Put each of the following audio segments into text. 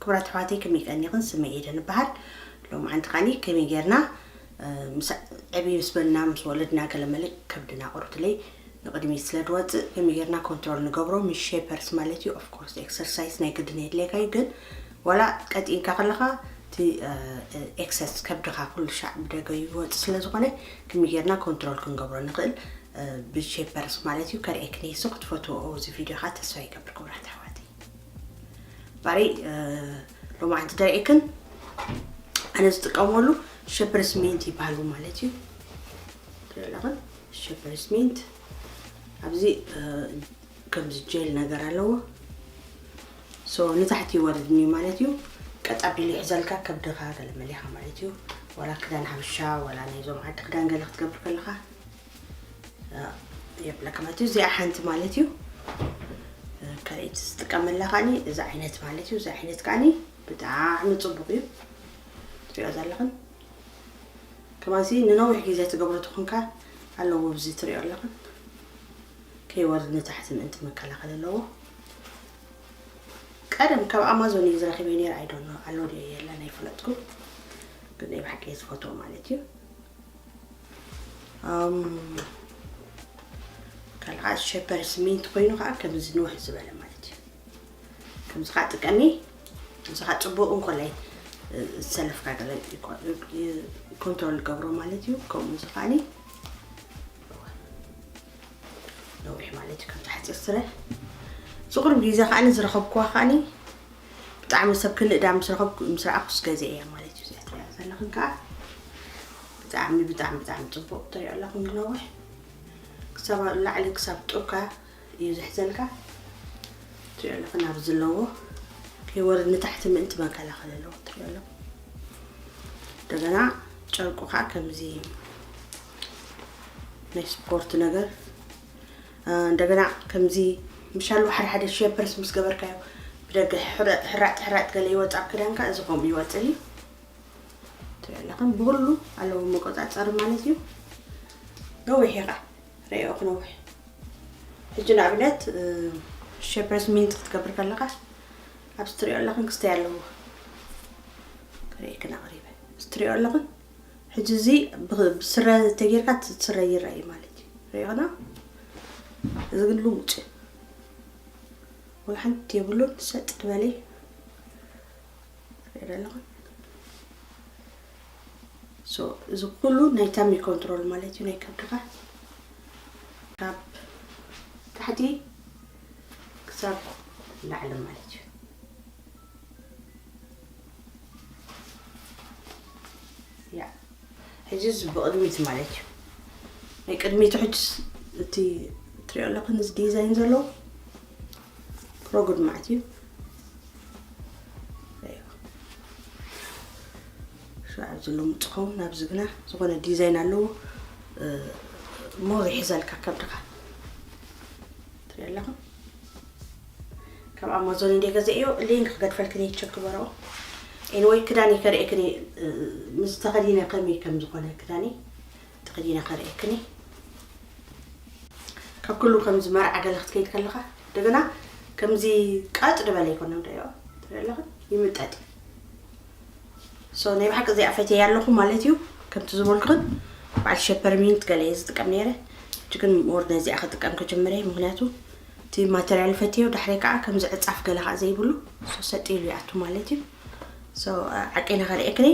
ክቡራት ኣሕዋተይ፣ ከመይ ቀኒኽን? ስመይ ኤደን እበሃል። ሎማዓንቲ ከዓኒ ከመይ ጌርና፣ እ፣ ምስ ዕብይ ምስ በልና፣ ምስ ወለድና፣ ገለ መለ ከብድና ቁርትለይ ንቕድሚት ስለ ዝወፅእ፣ ከመይ ጌርና ኮንትሮል ንገብሮ? ምስ ሼፐርስ ማለት እዩ። ኦፍ ኮርስ ኤክሰርሳይዝ ናይ ግድን የድልየካ እዩ፣ ግን ዋላ ቀጢንካ ከለኻ እቲ፣ እ፣ ኤክሰስ ከብድኻ ኩሉ ሻዕ ብደገ ይወፅእ ስለ ዝኾነ፣ ከመይ ጌርና ኮንትሮል ክንገብሮ ንኽእል፣ እ፣ ብሼፐርስ ማለት እዩ። ከርእየክን እየ፣ እሱ ክትፈትዎ እዚ ቪድዮ ኸዓ ተስፋ ይገብር፣ ክቡራት ኣሕዋተይ። ባሪ፣ እ፣ ሎማዓንቲ ደርእየክን ኣነ ዝጥቀመሉ ሸፐርስ ሚንት ይበሃሉ ማለት እዩ። ትሪኦ ኣለኽን ሸፐርስ ሚንት ኣብዚ፣ እ፣ ከምዚ ጀል ነገር ኣለዎ። ሶ ንታሕቲ ይወርድኒ ማለት እዩ። ቀጥ ኣቢሉ ይሕዘልካ ከብድኻ ገለ መሊኻ ማለት እዩ። ዋላ ክዳን ሓበሻ ዋላ ናይዞም ዓዲ ክዳን ገለ ክትገብር ከለኻ፣ እ፣ የብለካ ማለት እዩ። እዚኣ ሓንቲ ማለት እዩ። እ፣ ካልኣይቲ ዝጥቀመላ ከዓኒ እዛ ዓይነት ማለት እዩ። እዛ ዓይነት ከዓኒ ብጣዕሚ ጽቡቕ እዩ። ትሪኦ ዘለኽን ከማሲ ንነዊሕ ግዜ ትገብሮ ትኾንካ ኣለዎ። ኣብዚ ትሪኦ ኣለኽን ከይወርድ ንታሕቲ ምእንቲ መከላኸሊ ኣለዎ። ቀደም ካብ ኣማዞን እዩ ዝረኺበ ነይረ። I don't know ኣሎ ድዮ የለን ኣይፈለጥኩ፣ ግን ናይ ብሓቂ እየ ዝፈትዎ ማለት እዩ። ኣም፣ ካልእ ከዓ ሸፐርስ ሚንት ኮይኑ ከዓ ከምዚ ንውሕ ዝበለ ማለት እዩ። ከምዚ ከዓ ጥቀሚ። እዚ ከዓ ፅቡቅ እንኮላይ፣ እ፣ ዝሰለፍካ ገለ ይኮ-፣ ይ-፣ ኮንትሮል ገብሮ ማለት እዩ። ከምኡ እዚ ከዓኒ ነዊሕ ማለት እዩ። ከምዚ ሓፂር ስረ ዝቁርብ ግዜ ከዓኒ ዝረኸብኩዋ ከዓኒ ብጣዕሚ ሰብ ክንእዳ ምስ ረኸብኩ፣ ምስ ረኣኩስ ገዚአ እያ ማለት እዩ። እዚኣ ትሪኣ ዘለኽን ከዓ ብጣዕሚ፣ ብጣዕሚ፣ ብጣዕሚ ፅቡቅ ትሪኦ ኣለኽን ነዊሕ ክሳብ ላዕሊ ክሳብ ጡብካ እዩ ዝሕዘልካ። ትሪኦ ኣለኽን ኣብ ዘለዎ ከይወርድ ንታሕቲ ምእንቲ መከላኸሊ ኣለዎ። ትሪኦ ኣለኽን እንደገና ጨርቁ ከዓ ከምዚ ናይ ስፖርት ነገር፣ እ፣ እንደገና ከምዚ ምሻሉ ሓደ ሓደ ሸፐርስ ምስ ገበርካዮ ብደገ ሕረ-፣ ሕራጥ ሕራጥ ገለ ይወጽእ ኣብ ክዳንካ፣ እዚ ከምኡ ይወጽእ እዩ። ትሪኦ ኣለኽን ብኩሉ ኣለዎ መቆጻጸሪ ማለት እዩ። ነዊሕ እዩ ኸዓ፣ ርእዮ ክነውሕ። ሕጂ ንኣብነት፣ እ፣ ሸፐርስ ሚንት ክትገብር ከለኻ ኣብዚ ትሪኦ ኣለኽን ክስተይ ኣለዎ። ክርእየክን ኣቕሪበ። እዚ ትሪኦ ኣለኽን ሕጂ እዚ ብ-፣ ብስረ ተጌርካ እቲ ስረ ይረኣይ ማለት እዩ። ርእዮና እዚ ግን ልሙጭ ወይ ሓንቲ የብሉን፣ ሰጥ ዝበለ እዩ። ርእዮ ኣለኹም። ሶ፣ እዚ ኩሉ ናይ ታሚ ኮንትሮል ማለት እዩ፣ ናይ ከብድኻ ካብ ታሕቲ ክሳብ ላዕሊ ማለት እዩ። ያ፣ ሕጂ እዚ ብቕድሚት ማለት እዩ። ናይ ቅድሚቱ ሕጂ እቲ ትሪኦ ኣለኽን እዚ ዲዛይን ዘለዎ ፕሮጉድ ማለት እዩ። ሻዕ ዘሎ ምጽኸው ናብዚ ግና ዝኾነ ዲዛይን ኣለዎ። እ፣ ሞር ይሕዘልካ ከብድኻ። ትሪኦ ኣለኽን? ካብ ኣማዞን እንደ ገዛእዮ ሊንክ ክገድፈልክን እየ፣ ቸክ ግበርኦ። ኤኒወይ፣ ክዳን ከርእየክን እየ፣ እ፣ ምስ ተኸዲነ ከመይ ከም ዝኾነ ክዳን ተኸዲነ ከርእየክን እየ። ካብ ኩሉ ከምዚ መርዓ ገለ ክትከይድ ከለኻ እንደገና ከምዚ ቀጥ ዝበለ ይኮነ ንሪኦ ትርኢ ኣለኽን ይምጠጥ። ሶ ናይ ብሓቂ እዚኣ ፈትየ ኣለኹ ማለት እዩ። ከምቲ ዝበልኩኽን በዓል ሸፐርሚንት ገለ እየ ዝጥቀም ነይረ። ሕጂ ግን ሞር ነዚኣ ክጥቀም ክጅምር እየ። ምኽንያቱ እቲ ማተርያል ፈትዮ፣ ዳሕሪ ከዓ ከምዚ ዕጻፍ ገለ ከዓ ዘይብሉ ሶ ሰጥ ኢሉ ይኣቱ ማለት እዩ። ሶ ዓቂነ ከርእየክኒ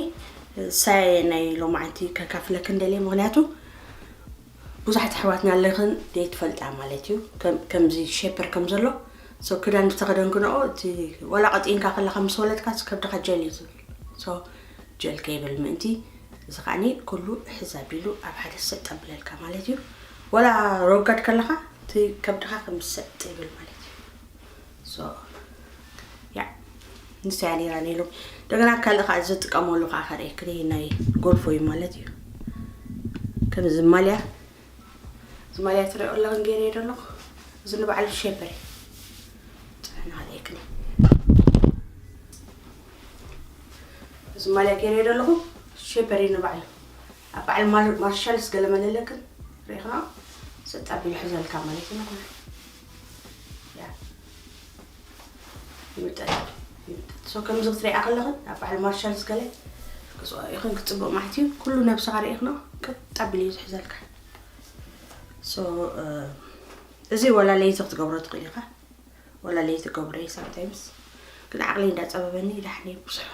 ሳየ ናይ ሎማዓንቲ ከካፍለክን ደልየ። ምኽንያቱ ብዙሓት ኣሕዋትና ኣለኽን ዘይትፈልጣ ማለት እዩ። ከም-፣ ከምዚ ሸፐር ከም ዘሎ። ሶ ክዳን ዝተኸደንክንኦ እቲ ዋላ ቀጢንካ ከለኻ ምስ ወለድካ ከብድኻ ጀል እዩ ዝብል። ሶ ጀል ከይብል ምእንቲ እዚ ከዓኒ ኩሉ ሕዝ ኣቢሉ ኣብ ሓደ ሰጥ ኣብለልካ ማለት እዩ። ዋላ ሮጋድ ከለኻ እቲ ከብድኻ ከም ሰጥ ይብል ማለት እዩ። ሶ ያ ንሳ እያ ነይራ ነይሩ። እንደገና ካልእ ከዓ ዝጥቀመሉ ከዓ ከርእየክኒ ናይ ጎልፎ እዩ ማለት እዩ። ከምዚ ማልያ፣ እዚ ማልያ ትሪኦ ኣለኽን ገይረ እየ ዘለኹ። እዚ ንባዕሉ ሸፐር እዩ። ፅንሕና ከርእየክኒ። እዚ ማልያ ገይረ እየ ዘለኹ፣ ሸፐር እዩ ንባዕሉ። ኣብ በዓል ማር-፣ ማርሻልስ ገለ መለለክን ርኢኽና ሰጥ ኣቢሉ ሕዘልካ ማለት እዩ። ንኹሉ ያ ይምጠጥ። So ከምዚ ክትሪኣ ከለኽን ኣብ በዓል ማርሻልስ ገለ ክጽኦ ይኹን ክጽብቕ ማለት እዩ። ኩሉ ነብስኻ ርኢኽኖ ቅጥ ኣቢሉ እዩ ዝሕዘልካ። So እዚ ወላ ለይቲ ክትገብሮ ትኽእል ኢኻ። ወላ ለይቲ ገብሮ እዩ sometimes። ግን ዓቕሊ እንዳጸበበኒ ዳሕኒ ብዙሕ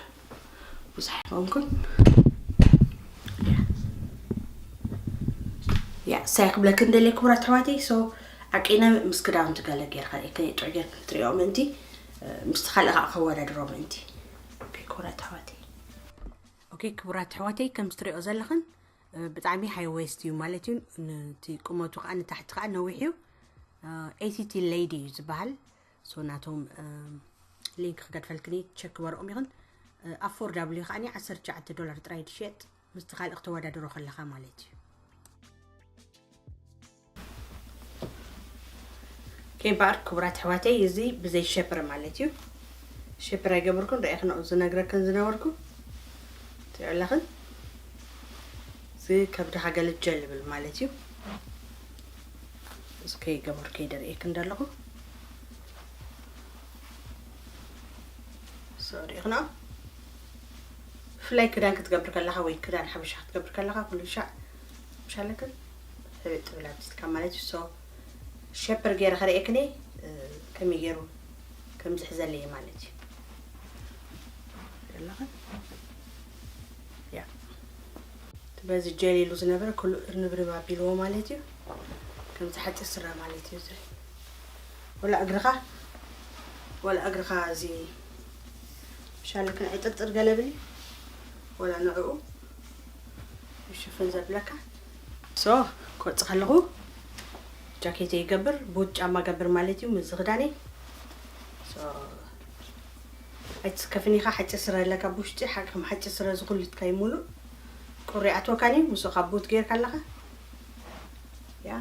ብዙሕ ኣይኮንኩን። ያ ያ ሳይ ክብለክን ደልየ ክቡራት ኣሕዋተይ። So ዓቂነ ምስ ክዳውንቲ ገለ ጌርካ ጥዑ ጌርክን ትሪኦ ምእንቲ ምስቲ ካልእ ከዓ ከወዳድሮ ምእንቲ። ኦኬ ክቡራት ኣሕዋተይ። ኦኬ ክቡራት ኣሕዋተይ፣ ከም ትሪኦ ዘለኽን ብጣዕሚ ሃይ ዌስት እዩ ማለት እዩ። ነቲ ቁመቱ ከዓ ንታሕቲ ከዓ ነዊሕ እዩ። ኤቲቲ ሌዲ እዩ ዝበሃል። So ናቶም ሊንክ ክገድፈልክኒ ቸክ ግበርኦም ይኹን። ኣፎርዳብል እዩ ከዓኒ ዓሰርተ ትሽዓተ ዶላር ጥራይ ዝሸጥ፣ ምስቲ ካልእ ክተወዳድሮ ከለኻ ማለት እዩ። ኦኬ እምበኣር ክቡራት ኣሕዋተይ፣ እዚ ብዘይ ሸፕር ማለት እዩ። ሸፕር ኣይገብርኩን፣ ርኢኽን ዝነግረክን ዝነበርኩ ትሪኦ ኣለኽን። እዚ ከብድኻ ገለጀል ይብል ማለት እዩ። እዚ ከይገበርኩ ከይደ ርእየክን ዘለኹ። So ርኢኽና ብፍላይ ክዳን ክትገብር ከለኻ ወይ ክዳን ሓበሻ ክትገብር ከለኻ ኩሉ ሻዕ ምሻለክን ሕብጥ ትብል ኣብዚትካ ማለት እዩ። So ሸፕር ገይረ ከርእየክን እየ፣ እ፣ ከመይ ገይሩ ከም ዝሕዘለይ ማለት እዩ። ኣለኽን ያ እቲ በዚ ጀል ኢሉ ዝነበረ ኩሉ እርንብርብ ኣቢልዎ ማለት እዩ። ከምዚ ሓፂር ስረ ማለት እዩ እዚ። ወላ እግርኻ፣ ወላ እግርኻ እዚ ምሻለክን ዕጥርጥር ገለ ብሊ፣ ወላ ንዕኡ ይሽፍን ዘብለካ። So ክወፅእ ከለኹ ጃኬት ይገብር፣ ቡት ጫማ ገብር ማለት እዩ፣ ምስዚ ክዳነይ። So ኣይትስከፍን ኢኻ፣ ሓፂር ስረ ኣለካ ብውሽጢ፣ ሓ-፣ ከም ሓፂር ስረ ዝኹልትካ ይሙሉእ ቁሪ ኣትወካን እዩ፣ ምስኡ ካብ ቡት ገይርካ ኣለኻ። ያ።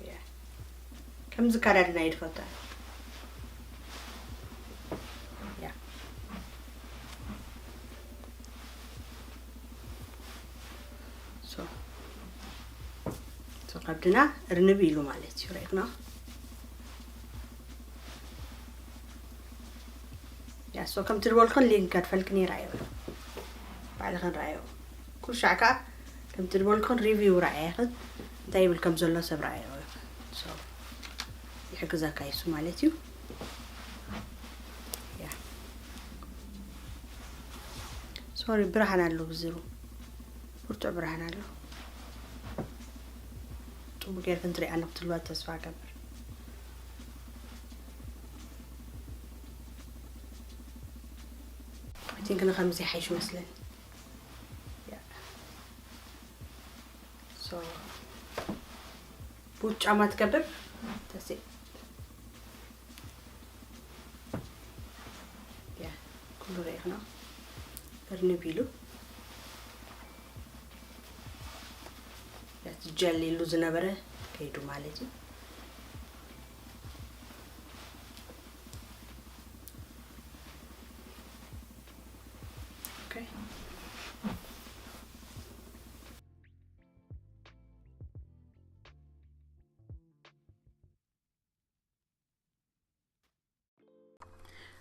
ያ። ከምዚ ኣከዳድና እየ ዝፈቱ። ያ። So፣ so ከብድና እርንብ ኢሉ ማለት እዩ፣ ርኢኽና። ያ፣ so ከምቲ ዝበልኩን ሊንክ ከድፈልክን ይረኣዮ። ባዕልኽን ረኣዮ። ኩሉ ሻዕ ከኣ ከምቲ ዝበልኩን ሪቪው ረኣየኽን እንታይ ይብል ከም ዘሎ ሰብ ረኣዮ። So፣ ይሕግዘካ ይሱ ማለት እዩ። ያ። ሶሪ፣ ብርሃን ኣሎ ብዝሩ። ብርቱዕ ብርሃን ኣሎ። ጽቡቅ ጌርክን ትሪኣኒ ክትህልዋ ተስፋ እገብር። I think ንከምዚ ይሓይሽ መስለኒ። ያ። So፣ ቡት ጫማ ትገብር? ተሲ-፣ ያ፣ ኩሉ ርኢኽና። እርንብ ኢሉ። ያ፣ እቲ ጀል ኢሉ ዝነበረ ከይዱ ማለት እዩ። ኦኬ።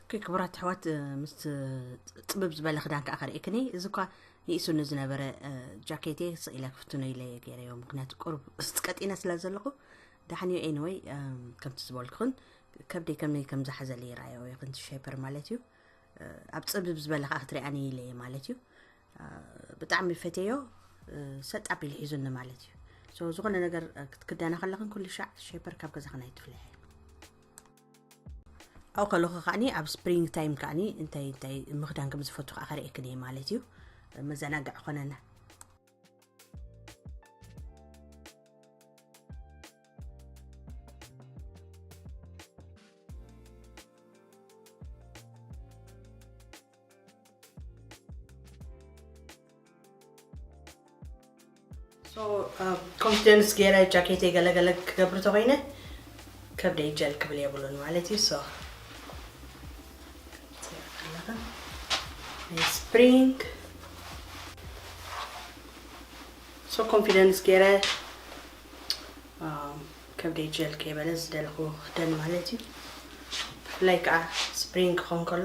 ኦኬ፣ ክቡራት ኣሕዋት፣ ምስ ጽብብ ዝበለ ክዳን ከኣ ከርእየክኒ። እዚ እኳ ንኢሱ ንዝነበረ፣ እ፣ ጃኬቴ ስቕ ኢለ ክፍትኖ ኢለ እየ ገይረዮ፣ ምኽንያቱ ቁሩብ ቀጢነ ስለ ዘለኹ። ደሓን እዩ። ኤኒወይ፣ እም፣ ከምቲ ዝበልኩኽን ከብደይ ከመይ ከም ዝሓዘለ ይረኣዮ እዩ፣ ክንቲ ሸፐር ማለት እዩ። እ፣ ኣብ ጽብብ ዝበለ ከኣ ክትሪኣኒ ኢለ እየ ማለት እዩ። እ፣ ብጣዕሚ ፈትየዮ፣ እ፣ ሰጥ ኣቢሉ ሒዙኒ ማለት እዩ። So፣ ዝኾነ ነገር፣ እ፣ ክትክደና ከለኽን ኩሉ ሻዕ ሸፐር ካብ ገዛኽን ኣይትፍለያ። ኣብኡ ከለኹ ከዓኒ ኣብ ስፕሪንግ ታይም ከዓኒ እንታይ እንታይ ምኽዳን ከም ዝፈቱ ከኣ ከርእየክን እየ ማለት እዩ። መዘናግዒ ኮነና። So፣ ኮንፊደንስ ገይረ ጃኬተይ ገለገለ ክገብር ተኾይነ ከብደይ ጀል ክብል የብሉን ማለት እዩ። So፣ ናይ ስፕሪንግ። So፣ ኮንፊደንስ ገይረ፣ um፣ ከብደይ ጀል ከይበለ ዝደለኹ ክደን ማለት እዩ። ብፍላይ ከዓ ስፕሪንግ ክኸውን ከሎ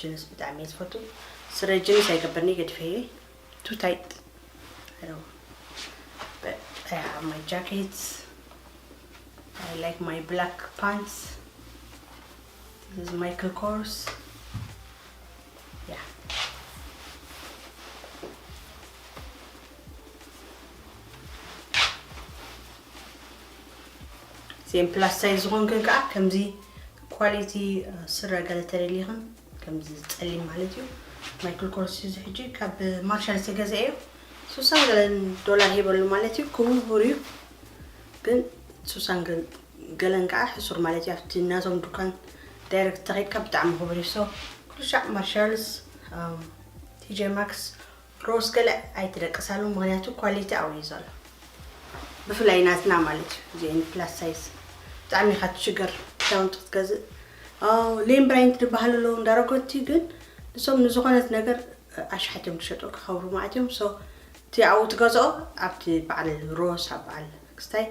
ጅንስ ብጣዕሚ እየ ዝፈቱ። ስረ ጅንስ ኣይገብርኒ፣ ገድፈየ። Too tight. I don't. But I have my jackets. I like my black pants. This is Michael Kors. Yeah. እዚአን ፕላስ ሳይዝ ዝኾንክን ከዓ ከምዚ ኳሊቲ ስረ ገለ ተደሊኽን ከምዚ ጸሊም ማለት እዩ። ማይክል ኮርስ እዚ ሕጂ ካብ ማርሻል ዝተገዝአ እዩ። ሱሳን ገለን ዶላር ሂበሉ ማለት እዩ። ክቡር እዩ ግን ሱሳን ገ- ገለን ከዓ ሕሱር ማለት እዩ። ኣብቲ ናቶም ዱካን ዳይሬክት ተኸይድካ ብጣዕሚ ክቡር እዩ። So ኩሉ ሻዕ ማርሻልስ፣ ቲጄ ማክስ፣ ሮስ ገለ ኣይትደቅሳሉ፣ ምኽንያቱ ኳሊቲ ኣብኡ እዩ ዘሎ። ብፍላይ ናትና ማለት እዩ። እዚአን ፕላስ ሳይዝ ብጣዕሚ ኢኻ ትሽገር ክዳውንቲ ክትገዝእ። ሌን ብራይንት ዝበሃል ኣለዉ እንዳረጎቲ፣ ግን ንሶም ንዝኾነት ነገር ኣሽሓት እዮም ዝሸጡ ክኸብሩ ማለት እዮም። So እቲ ኣብኡ ትገዝኦ ኣብቲ በዓል ሮስ ኣብ በዓል ክስታይ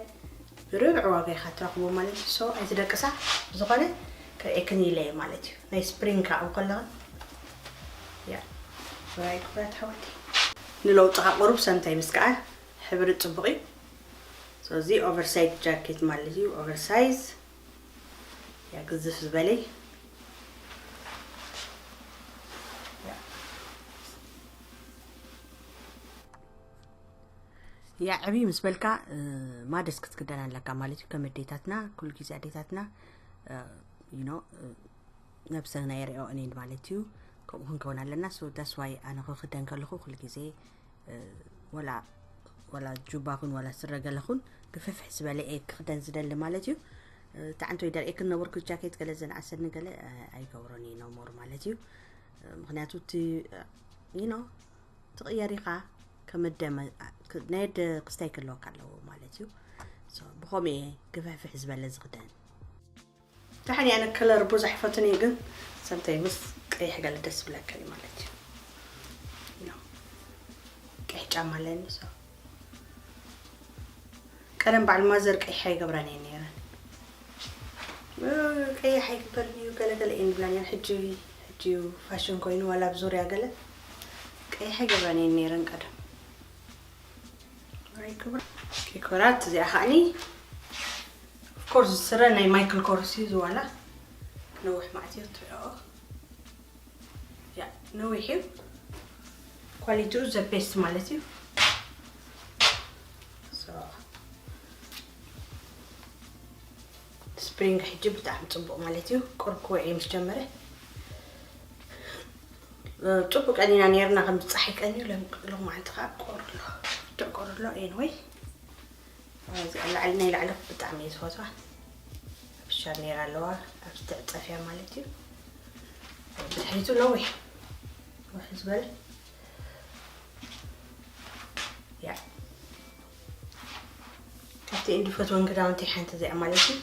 ብርብዒ ዋጋ ኢኻ ትረኽቦ ማለት እዩ። So ኣይትደቅሳ፣ ብዝኾነ ከርእየክን ኢለ እየ ማለት እዩ። ናይ ስፕሪንግ ከዓ ኣብኡ ከለኽን ያ ራይ ክብራት ሓወቲ ንለውጢ ከዓ ቁሩብ ሰምታይ ምስ ከዓ ሕብሪ ጽቡቕ እዩ። So እዚ ኦቨርሳይዝ ጃኬት ማለት እዩ። ኦቨርሳይዝ ያ ግዝፍ ዝበለይ ያ ያ ዕብይ ምስ በልካ ማደስ ክትክደን ኣለካ ማለት እዩ። ከም ኣዴታትና ኩሉ ግዜ ኣዴታትና you know ነብሰን ኣይርእኦ እኔን ማለት እዩ። ከምኡ ክንከውን ኣለና። So that's why ኣነ ክክደን ከለኹ ኩሉ ግዜ ወላ ወላ ጁባ ኹን ወላ ስረ ገለ ኹን ግፍፍሕ ዝበለ እየ ክክደን ዝደሊ ማለት እዩ። ታዕንቶ ይደርእየክን ነበርኩ ጃኬት ገለ ዘንዓሰኒ ገለ ኣይገብሮን እየ ኖሞር ማለት እዩ። ምክንያቱ እቲ you know ትቕየር ኢኻ ከመደመ ናይ ኣደ ክስታይ ክህልወካ ኣለዎ ማለት እዩ። So ብኸምኡ እየ ግፍሕፍሕ ዝበለ ዝኽደን። ደሓን እየ ኣነ ከለር ብዙሕ ኣይፈቱን እየ ግን ሰምታይምስ ቀይሕ ገለ ደስ ዝብለካ እዩ ማለት እዩ። You know ቀይሕ ጫማ ኣለኒ። So ቀደም በዓል ማዘር ቀይሕ ኣይገብራን እየን ነይረን። ቀይሕ ኣይግበርን እዩ ገለገለ እየን ዝብላን እየን። ሕጂ ሕጂ እዩ ፋሽን ኮይኑ ዋላ ኣብ ዙርያ ገለ ቀይሕ ኣይገብራን እየን ነይረን ቀደም። ዲኮራት እዚኣ ከዓኒ ኦፍኮርስ ስረ ናይ ማይክል ኮርስ እዩ ዝዋላ ነዊሕ ማዕት እዩ ትሪኦ። ያ ነዊሕ እዩ። ኳሊቲኡ ዘ ቤስት ማለት እዩ። So ስፕሪንግ ሕጂ ብጣዕሚ ፅቡቕ ማለት እዩ። ቁርብ ክውዕ ምስ ጀመረ ፅቡቅ ቀኒና ነይርና ከም ፀሓይ ቀንዩ ሎም- ሎማዓንቲ ከዓ ቆርሎ ብርቱዕ ቆርሎ ኤንወይ እዚኣ ላዕሊ ናይ ላዕሊ ብጣዕሚ እየ ዝፈትዋ። ኣብ ሻር ነይራ ኣለዋ ኣብዚ ትዕፀፍያ ማለት እዩ። ብድሕሪቱ ነዊሕ ነዊሕ ዝበለ ያ ካብቲ እንዲ ፈትወን ክዳውንቲ ሓንቲ እዚኣ ማለት እዩ።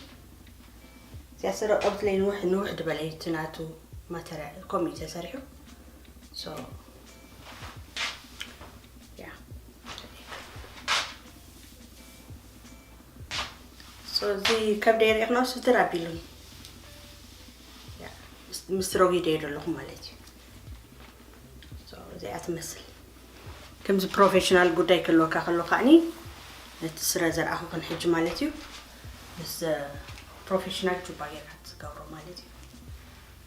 እዚኣ ስረ ቆርትለይ ንውሕ ንውሕ ዝበለ እዩ እቲ ናቱ ማተርያል ከምኡ እዩ ተሰሪሑ። So ያ So እዚ ከብደ ይሪእክኖ ስድር ኣቢሉን ምስ ሮጊደ ዘለኹ ማለት እዩ። እዚኣ ትመስል ከምዚ ፕሮፌሽናል ጉዳይ ክህልወካ ከሎ ከዓኒ ነቲ ስረ ዘርኣኹ ክንሕጂ ማለት እዩ። ምስ ፕሮፌሽናል ጁባ ጌርካ ትገብሮ ማለት እዩ።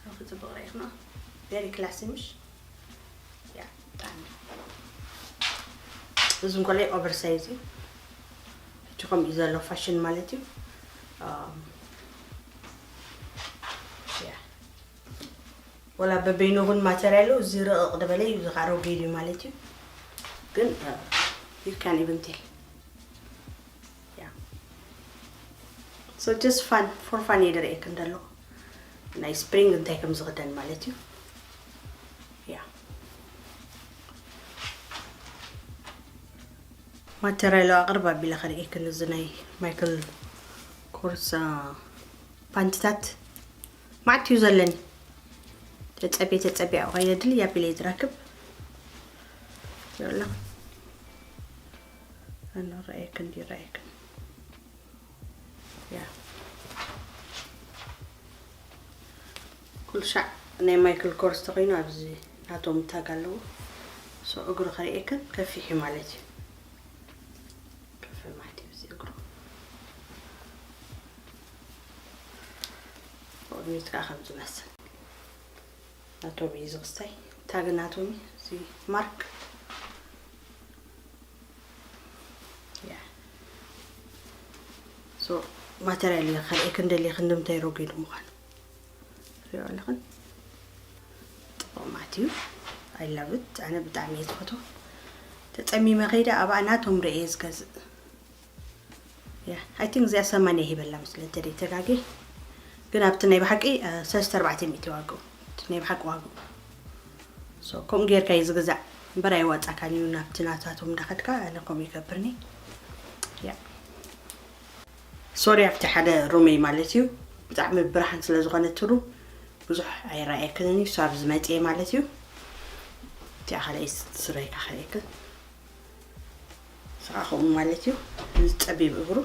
ኣኹ ፅቡቅ ርኢኽና ቬሪ ክላሲ ምሽ ያ ብጣዕሚ እዚ እንኮለይ ኦቨርሳይዝ እዩ። ሕጂ ከምኡ እዩ ዘሎ ፋሽን ማለት እዩ። ያ ወላ በበይኑ እውን ማተርያሉ እዚ ርቕቕ ዝበለ እዩ ዝኻረው ገይዱ ማለት እዩ። ግን you can even tell yeah so just fun for fun እየ ደርእየክ እንደለኹ ናይ ስፕሪንግ እንታይ ከም ዝኽደን ማለት እዩ። ያ ማተርያሉ ኣቕርብ ኣቢለ ከርእየክን እዚ ናይ ማይክል ኮርስ ፓንትታት ማዕት እዩ ዘለኒ። ተጸቤ ተጸቤ ኣብኡ ከይነ ድል ያቢለ ዝረክብ ዘሎ ኣኖ ረኣየክን ዲ ረኣየክን ያ ኩሉ ሻዕ ናይ ማይክል ኮርስ ተኮይኑ ኣብዚ ናቶም ታግ ኣለዎ። ሶ እግሩ ከርእየክን ከፊሕ እዩ ማለት እዩ። ከፊሕ ማለት እዩ እዚ እግሩ። ብቕድሚት ከዓ ከም ዝመስል ናቶም እዩ ዝኽስታይ። ታግ ናቶም እዩ እዚ ማርክ። ያ። ሶ ማተርያል እዩ ከርእየክን ደልየ ክንዲ ምንታይ ረጒዱ ምዃኑ። ሪኦ ኣለኽን? ጥቕማት እዩ። I love it። ኣነ ብጣዕሚ እየ ዝፈትዎ። ተጸሚመ ከይደ ኣብኣ ናቶም ርእየ ዝገዝእ። ያ፣ I think እዚኣ ሰማንያ ሂበላ መስለ እንተ ደይ ተጋጌ። ግን ኣብቲ ናይ ብሓቂ፣ እ፣ ሰለስተ ኣርባዕተ ሚእቲ ዋግኡ። እቲ ናይ ብሓቂ ዋግኡ። ሶ፣ ከምኡ ጌርካ እዩ ዝግዛዕ። እምበር ኣይዋጻካን እዩ ናብቲ ናታቶም እንዳኸድካ፣ ኣነ ከምኡ ይገብርኒ። ያ። ሶሪ ኣብቲ ሓደ ሩመይ ማለት እዩ። ብጣዕሚ ብርሃን ስለ ዝኾነ እቲ ሩም ብዙሕ ኣይረኣየክንን እዩ። እሱ ኣብዚ መጽየ ማለት እዩ። እቲኣ ካልኣይ ስረይ ካኸየክን። ስኻ ከምኡ ማለት እዩ። እዚ ጸቢብ እግሩ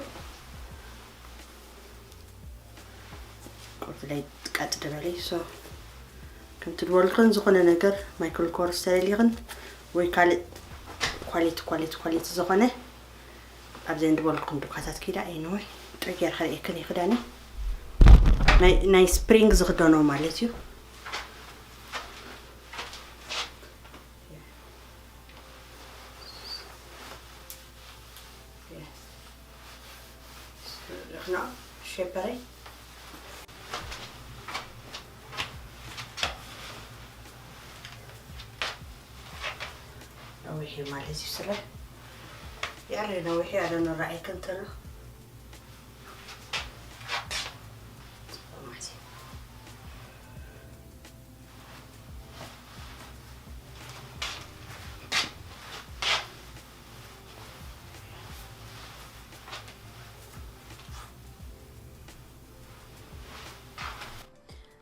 ቁርፍለይ ቀጥ ድበለይ። ሶ ከምቲ ድበልክን ዝኾነ ነገር ማይክል ኮርስ ተደሊኽን ወይ ካልእ ኳሊቲ፣ ኳሊቲ፣ ኳሊቲ ዝኾነ ኣብዘን ድበልኩም ዱካታት ኪዳ። Anyway፣ ጥዑይ ጌር ከርእየክን እዩ ክዳነይ። ናይ፣ ናይ ስፕሪንግ ዝኽደኖ ማለት እዩ። ሪእኽና ሸበረይ ነዊሕ እዩ ማለት እዩ። ስረ ያለ ነዊሕ ያለ ንረኣይ ከንተሎ ጽቡቕ ማለት እዩ።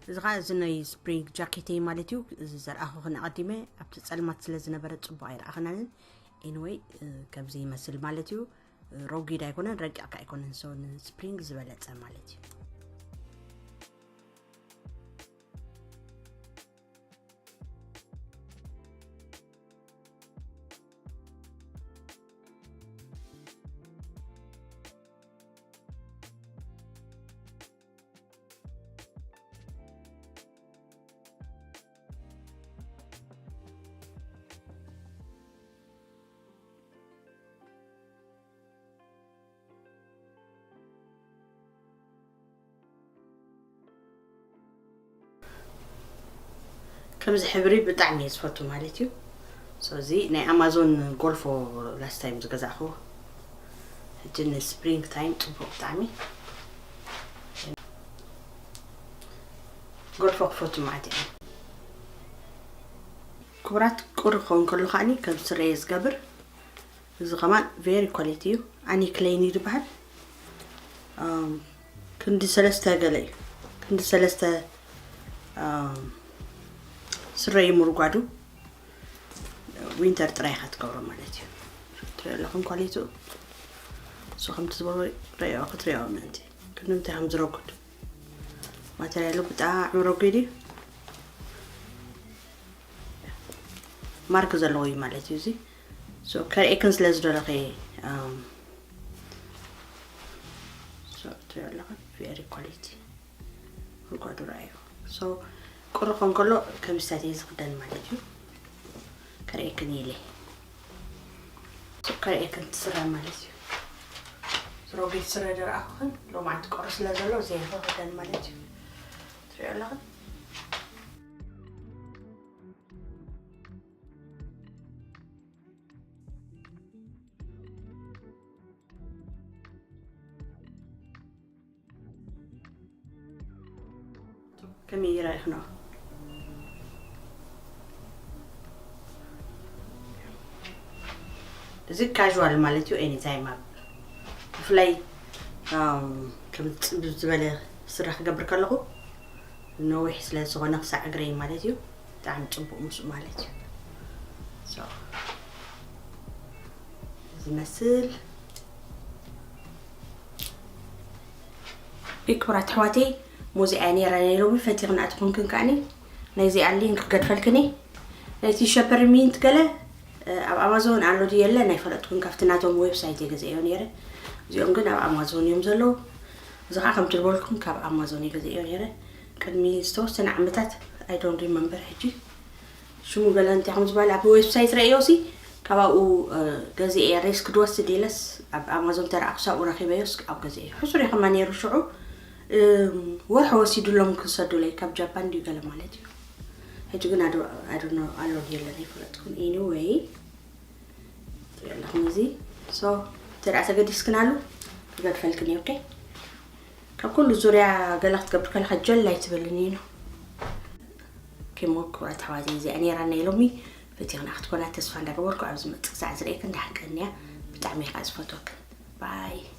እዚ ኸዓ እዚ ናይ ስፕሪንግ ጃኬተይ ማለት እዩ። እዚ ዘርኣኹኽን ኣቐዲመ ኣብቲ ጸልማት ስለ ዝነበረ ጽቡቕ ኣይረኣኽናንን። ኤኒወይ፣ እ፣ ከምዚ ይመስል ማለት እዩ። እ፣ ረጒድ ኣይኮነን፣ ረቂቕ ከኣ ኣይኮነን። ሶ ንስፕሪንግ ዝበለጸ ማለት እዩ። ከምዚ ሕብሪ ብጣዕሚ እየ ዝፈቱ ማለት እዩ። ሶ እዚ ናይ ኣማዞን ጎልፎ ላስት ታይም ዝገዛእኹዎ። ሕጂ ንስፕሪንግ ታይም ጽቡቕ ብጣዕሚ። ጎልፎ ክፈቱ ማለት እዩ። ክቡራት ቁሪ ክኸውን ከሎ ከዓኒ ከም ስረ እየ ዝገብር። እዚ ከማን ቬሪ ኳሊቲ እዩ። ኣኒ ክሌን እዩ ዝበሃል። ኣም፣ ክንዲ ሰለስተ ገለ እዩ። ክንዲ ሰለስተ፣ ኣም፣ ስረ እዩ ምርጓዱ። ዊንተር ጥራይ ኢኻ ትገብሮ ማለት እዩ። ትሪኦ ኣለኹም ኳሊቲኡ። እሱ ከምቲ ዝበሎ ረዮ ክትሪኦ ምእንቲ። ክንዲ እንታይ ከም ዝረጉድ። ማተርያሉ ብጣዕሚ ረጒድ እዩ። ማርክ ዘለዎ እዩ ማለት እዩ እዚ። ሶ ከርእየክን ስለ ዝደለኹ እየ፣ ኣም፣ ሶ ትሪኦ ኣለኹም ቬሪ ኳሊቲ። ጉድጓዱ ረኣዩ። ሶ ቁሪ ክኾን ከሎ ከሚስታት እየ ዝኽደን ማለት እዩ። ከርእየክን ኢለ። ሶ ከርእየክን እቲ ስረ ማለት እዩ። ረጒድ ስረ ዝረኣኹኽን ሎማዓንቲ ቁሪ ስለ ዘሎ ዘይክኽደን ማለት እዩ። ትሪኦ ኣለኽን? ከመይ ይረኣይኽኖ? እዚ ካዥዋል ማለት እዩ። ኤኒታይም ኣብ ብፍላይ፣ ኣም፣ ከም ጽብብ ዝበለ ስረ ክገብር ከለኹ ነዊሕ ስለ ዝኾነ ክሳዕ እግረይ ማለት እዩ። ብጣዕሚ ጽቡቕ ምስኡ ማለት እዩ። ሶ፣ ዝመስል ክቡራት ኣሕዋተይ፣ ሙዚኣ ነይራ ናይ ሎሚ ፈቲኽን ኣትኹንክን ከዓኒ ናይዚኣ ሊንክ ክገድፈልክን እየ። ናይቲ ሸፐር ሚንት ገለ ኣብ ኣማዞን ኣሎ ድዩ የለ ናይ ፈለጥኩን ካብቲ ናቶም ዌብሳይት እየ ገዚአዮ ነይረ። እዚኦም ግን ኣብ ኣማዞን እዮም ዘለዉ። እዚ ከዓ ከምቲ ዝበልኩም ካብ ኣማዞን እየ ገዚአዮ ነይረ ቅድሚ ዝተወሰነ ዓመታት። I don't remember ሕጂ ሽሙ ገለ እንታይ ከም ዝበሃል ኣብ ዌብሳይት ረእዮ ሲ ካብ ኣብኡ ገዚአ ሪስክ ድወስድ ኢለስ ኣብ ኣማዞን ተረኣኩስ ኣብኡ ረኪበዮስ ኣብኡ ገዚአ ሕሱር እዩ ከማ ነይሩ ሽዑ። ወርሒ ወሲዱሎም ክሰዱለይ ካብ ጃፓን ድዩ ገለ ማለት እዩ። ሕጂ ግን ኣዶ ኣዶኖ ኣሎ የለን ኣይፈለጥኩን። Anyway ኣለኹም እዚ so ተደኣ ተገዲስክናሉ ክገድፈልክን እዩ። ኦኬ ካብ ኩሉ ዙርያ ገለ ክትገብር ከለካ ጀል ኣይትበልኒ ነው። ኪሞ ክቡራት ኣሕዋተይ እዚኣ ነይራ ናይ ሎሚ። ፈቲኽና ክትኮና ተስፋ እንዳገበርኩ ኣብ ዝመፅእ ክሳዕ ዝርእየክን ደሓን ቀንያ። ብጣዕሚ እየ ከዓ ዝፈትወክን። ባይ።